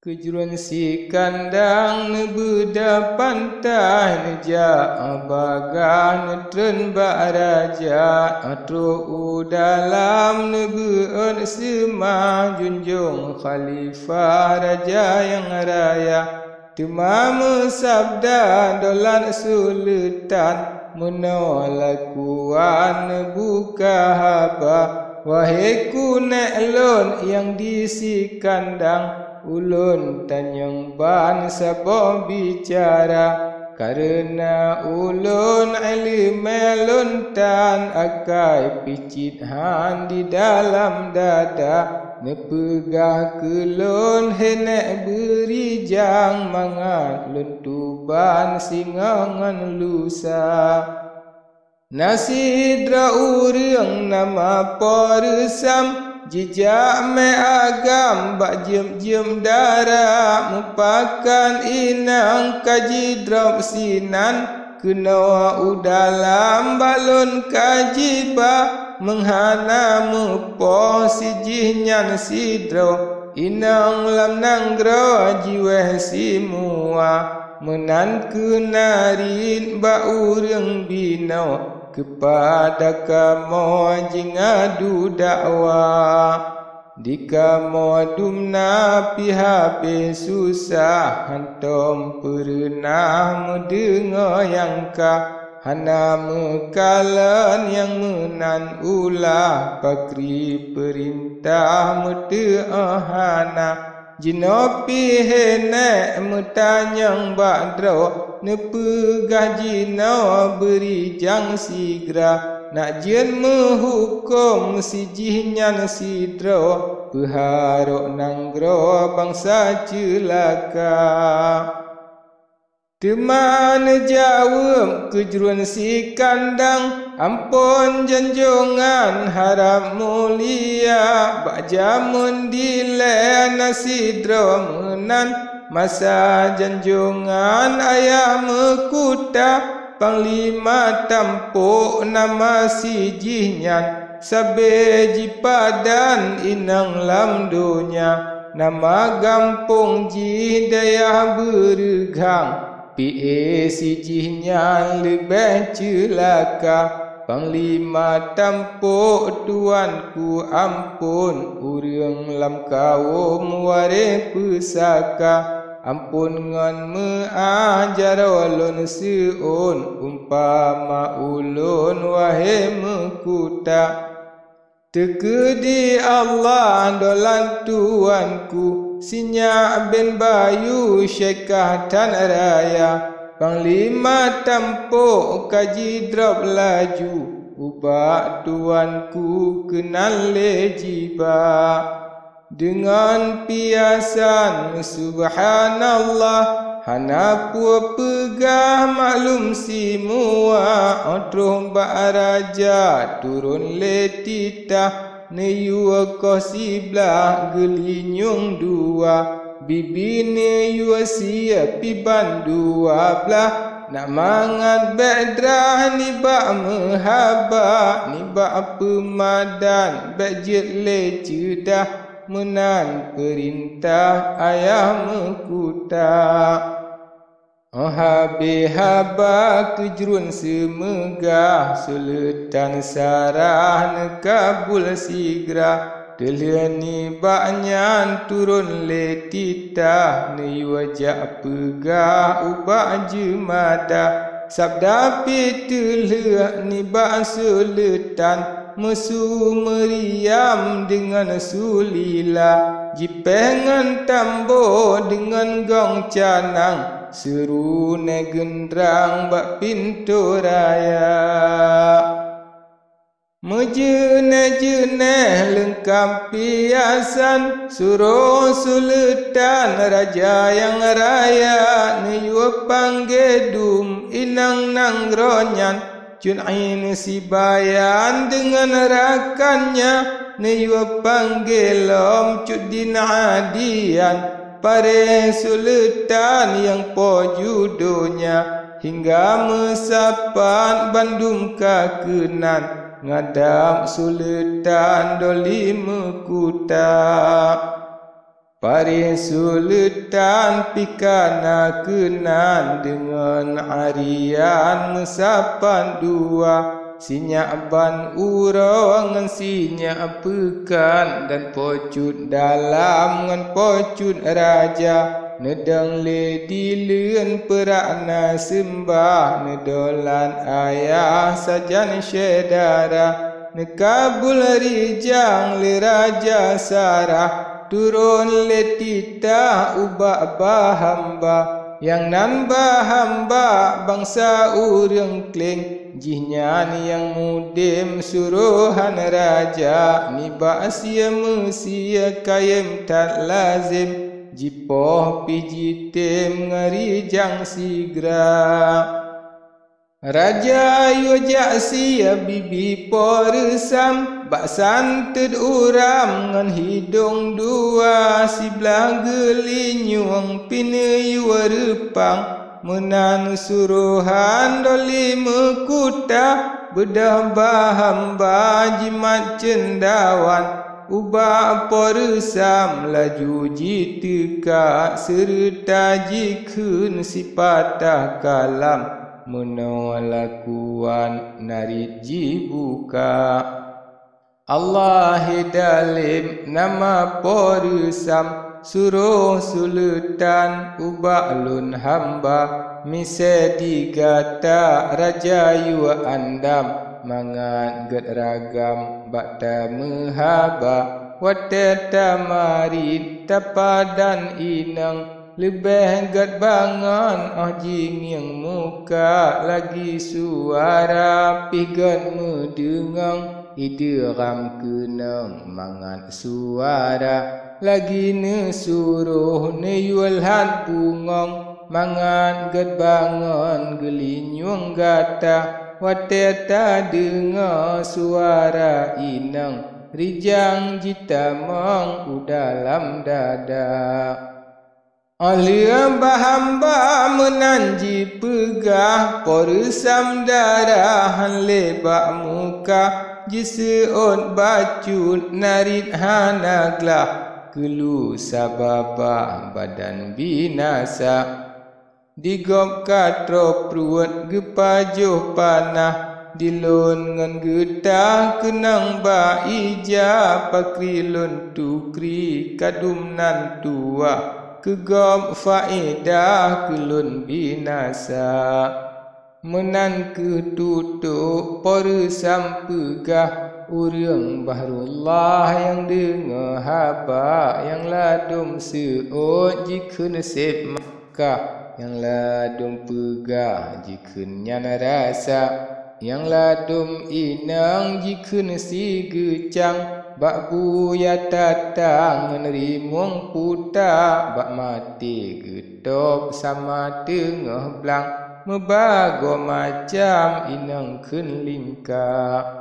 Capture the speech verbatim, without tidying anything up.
Keujruen Sikandang neubeuda pantai, neujak bagah neutreun bak raja. Troh u dalam neubeuet seumah, junjong khalifah raja nyang raya. Teuma meusabda Daulat Suleutan, meunoe lakuan neubuka haba, wahé kunék lôn nyang di Sikandang, ulôn tanyong ban saboh bicara. Kareuna ulôn iéleumé lôn tan, akai pih cit han di dalam dada. Neupeugah keu lôn, hé nék beurijang, mangat lôn tuban singoh ngon lusa. Na sidroe ureuëng nama Po Reusam, jijak mé agam bak jeuem-jeuem dara, meupakan inong ka jidrob sinan. Keunoe u dalam bak lôn ka jiba, meuhana meupoh si jihnyan sidroe. Inong lam nanggroe jiwéh simua, meunan keuh narit bak ureuëng binoe, keupada kamoe jingadu dakwa. Di kamoe dumna pih habéh susah, hántom peureunah meudeungoe nyang ka. Hana meukalon nyang meunan ulah, pakri peurintah meuteuoh hana. Jinoe pih hé nék meutanyong bak droe, neupeugah jinoe beurijang sigra, nak jeuet meuhuköm si jihnyan sidroe, peuharok nanggroe bansa ceulaka. Teuma neujaweueb Keujruen Sikandang, "Amphon janjongan harab mulia, bak jamén dilée na sidroe meunan. Masa janjongan ayah meukuta, Panglima Tampok nama si jihnyan, sabe jipadan inong lam donya. Nama gampông jih dayah Beureugang, pié si jihnyan leubeh ceulaka. Panglima Tampok tuanku, amphon ureuëng lam kawöm waréh peusaka. Amphon ngon meuáh jaroe lôn seuôn, umpama ulôn wahé meukuta. Teukeudi Allah dolat tuanku, sinyak ben bayu syekah that raya. Panglima Tampok ka jidrob laju, ubak tuanku keunan lé jiba. Deungon piasan, subhanallah, hana peue peugah maklum simua. Óh troh bak raja turôn lé titah, neuyue koh siblah geulinyueng dua. Bibi neuyue sie pih bandua blah, nak mangat bék drah nibak meuhaba, nibak peumadan bék jeuet lé ceudah. Meunan peurintah ayah meukuta. Óh habéh haba Keujruen Seumeugah, Suleutan Sarah neukabul sigra. Teulheueh nibak nyan turôn lé titah, neuyue jak peugah ubak jeumada. Sabda pih teulheueh nibak Suleutan, meusu meuriam deungon sulila, jipéh ngon tambo deungon gong canang, seureuneuk geundrang bak pintoe raya. Meujeunéh-jeunéh leungkab piasan, suroh Suleutan raja nyang raya, neuyue panggé dum inong nanggroe nyan. Cut Ain Sibayan deungon rakannya, neuyue panggé lom Cut Din Adian, paréh Suleutan nyang po ju donya, hingga meusapat bandum ka keunan, ngadab Suleutan Doli Meukuta. Paréh suleutan pih ka na keunan deungon arian meusapat dua, sinyak ban uroe ngon sinyak peukan, dan pocut dalam ngon pocut raja. Neudong lé dileuen peurak na seumbah, neudolat ayah sajan syedara. Neukabul rijang lé Raja Sarah, turôn lé titah ubak bahamba. Nyang nan bahamba bansa ureuëng Kléng, jihnyan nyang mudém surohan raja. Nibak sie meusie kayém that lazém, jipoh pih jitém ngon rijang sigra. Raja yue jak sie bibi Po Reusam, bak santeuet uram ngon hidong dua, siblah geulinyueng pineuyue reupang. Meunan surohan doli meukuta, beudôh bahamba jimat ceundawan. Ubak Po Reusam laju jiteuka, seureuta jikheun sipatah kalam. Meunoe lakuan narit jibuka. Allahé dalem nama Po Reusam, suroh suleutan ubak lôn hamba. Misée di gata raja yue andam, mangat gét ragam bak tameuhaba. Watée tamarit tapadan inong, leubeh gét bangon óh jingieng muka. Lagi suara pih gét meudeungoe, ideuram keunong mangat suara. Lagi neusuroh neuyue lhat bungong, mangat gét bangon geulinyueng gata. Watée tadeungoe suara inong, rijang jitamong u dalam dada. Óh lheueh bahamba meunan jipeugah, Po Reusam dara han lé bak muka, jiseuôt bacut narit hana glah, keulu sababa badan binasa. Di gob ka troh pruet geupajoh panah, di lôn ngon geuta keunong bak ija. Pakri lôn tukri kadum nan tuwah, keu gob faedah keu lôn binasa. Meunan kheueh tutoe Po Reusam peugah, ureuëng Bahrullah nyang deungoe haba, nyang ladum seuôt jikheun seb Makkah, nyang ladum peugah jikheun nyan rasa, nyang ladum inong jikheun sigeucang. Bak buya tatang ngon rimueng puta, bak maté geutôb sama teungoh blang. Meubagoe macam inong kheun lingka.